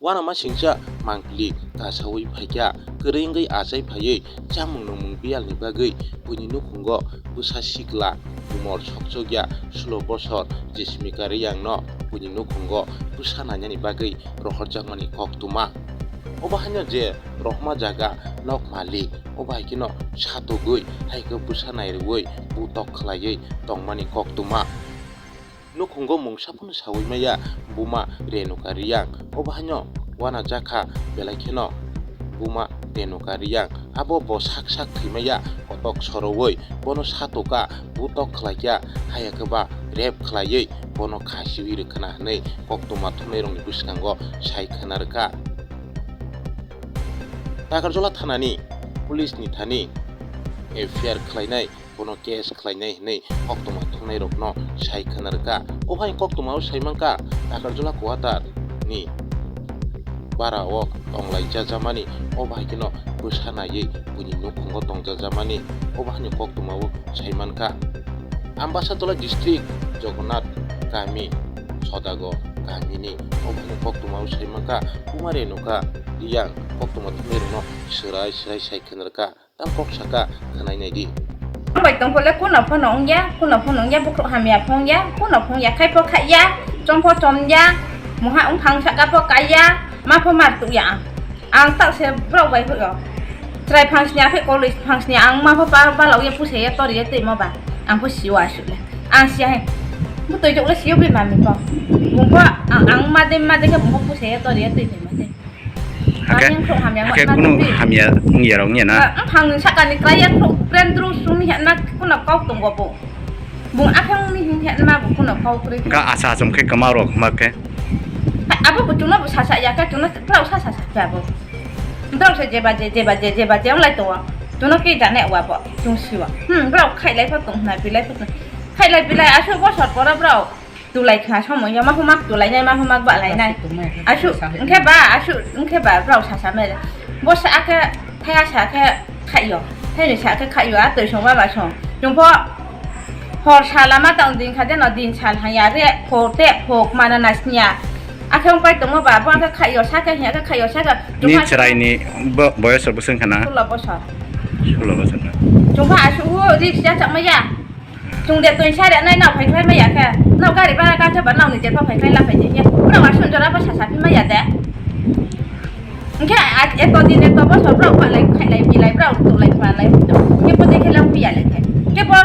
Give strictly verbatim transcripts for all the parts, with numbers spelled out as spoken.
Uanamasingcha mangpili kasaui phaikha, kwrwi wngwi achai phaiwi chamung nungmung biyalni bagwi buini nukhungo bwsa sikla umor sokchokya sulo bosor Jismika Riyangno buini nukhungo bwsa nainani bagwi rohorjakmani koktwma. Obo haino je rohorma jaga nok malik, obo hai kheno satugwi hai khe bwsa nairwui butok khlaiwi tongmani koktwma. Nukhungo mungsa phano saui maya buma Renuka Riyang. Obo haino uanajakha belai kheno buma Renuka Riyang. Abo bo sak sak thwi maya kotok soroui bono satoka butok khlaikha, haya khe ba rape khlaiwi bono khasiui rwkhana hwnwi koktwma thumnairokni bwskango sai khwna rwkha. Takarjola thanani police ni thani F I R khlainai, bono case khlainai hwnwi koktwma thumnairokno sai khwna rwkha. O hai koktwmao sai mankha Takarjola quarter ni bara o tonglai jajamani, o bai kheno bwsa naiwi buini nukhungo tong jajamani, o bahai ni koktwmao sai mankha. Ambassador district Jagannath kami Sodago kamini, o bahai ni koktwmao sai mankha. Kumar Renuka Riyang koktwma thumnairokno swrai swrai sai khwna rwkha. Tam kok saka khwnai nai di. Ang bai tong phole kuno phono wngya, kuno phono wngya, bukhuk hamya pho wngya, kuno pho wngya, khai pho khaiya, chom pho chomya, muha wngphang saka pho kaiya, ma pho mar tukya ang. Ang tak se borok bai hoyo. Chwrai phang sini akhe college phang sini ang ma pho pa balok ya puse ya tori ya twi ma ba. Ang pho siwa asuk le. Ang siya he. Bu twi jok le siyo bi mami pho. Bung pho ang, ang ma de ma de khe bung pho puse ya tori ya twi ma de. Hake, Ani wngkhuk hamya hake wngma kunu tongdi. Hamya wngya rok wngya na? Ah, wngphang sakani klai ya khuk brand rus sumi hya na kuno kok tongo bo. Bung akhang ni hin hya ma bo kuno kok kri. Ka asa achom khe kama rok ma khe. Abo bo chuna bo sasa ya ka chuna tlau sasa sa kya bo. Tlau se jeba je, jeba je, jeba je, wng lai tongo. Chuna ke jane wa bo, chung siwa. Hmm, brao khai lai pho tong na, bilai pho tong. Khai lai bilai, asu bo sor pora brao. Tulai kha somo ya, ma huma tulai nai, ma huma ba lai nai. Asu, engkhe ba, asu, engkhe ba, brao sasa me. Bo sa akhe, thaya sa khe, khayo. Thayni sa khe khayo, a twi song ba ba song. Chung pho, hor sala ma tong din kha de no, din sal haya re, pho te, pho mana na snya. Akhe ong pai tongmo ba, bo akhe khayo, sa khe haya khe khayo, sa khe. Ni chwrai ni bo-, boyos rok bwswng khana? Sulo bosor. Sulo bosor na. Chung pho asu hu, risk ya chak ma ya. Chwng de twi sa rwnai nao phai khlai maya khe. Nao gari bhara ka khe ba nao ni je pha phai khlai la phai di. Borok aswk jora bo sasa phi maya de. Hwnkhe a, eto din eto bosor borok phalai khailai bilai borok tulai phalai. Hwnkhe bo de khe lang phiya le khe. Hwnkhe bo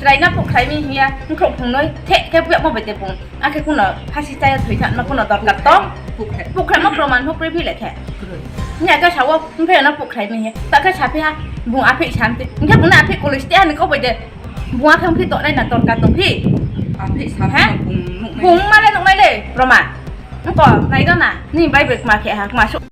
chwrai na phuk khlai mi hiya. Wngkhok phungnoi the khe buya mo bai de bung. Akhe kuno phasi chaya thwi thanma kuno dorkar tong? Pukhe. Pukhe ma proman hokre phi lekhe. Pukhe. Nya khe sawo, "Mphe no pukhe mi he." Ta khe saphi ha, bung aphi samti. Hwnkhe bung aphi kulis te ani kobai de. Bung akhe mphi to nai na dorkar tong phi. Aphi samti. Ha? Bung nuk nai. Bung male nuk nai le, proman. Ngko, nai do na. Ni bai bai ma khe ha, ma su.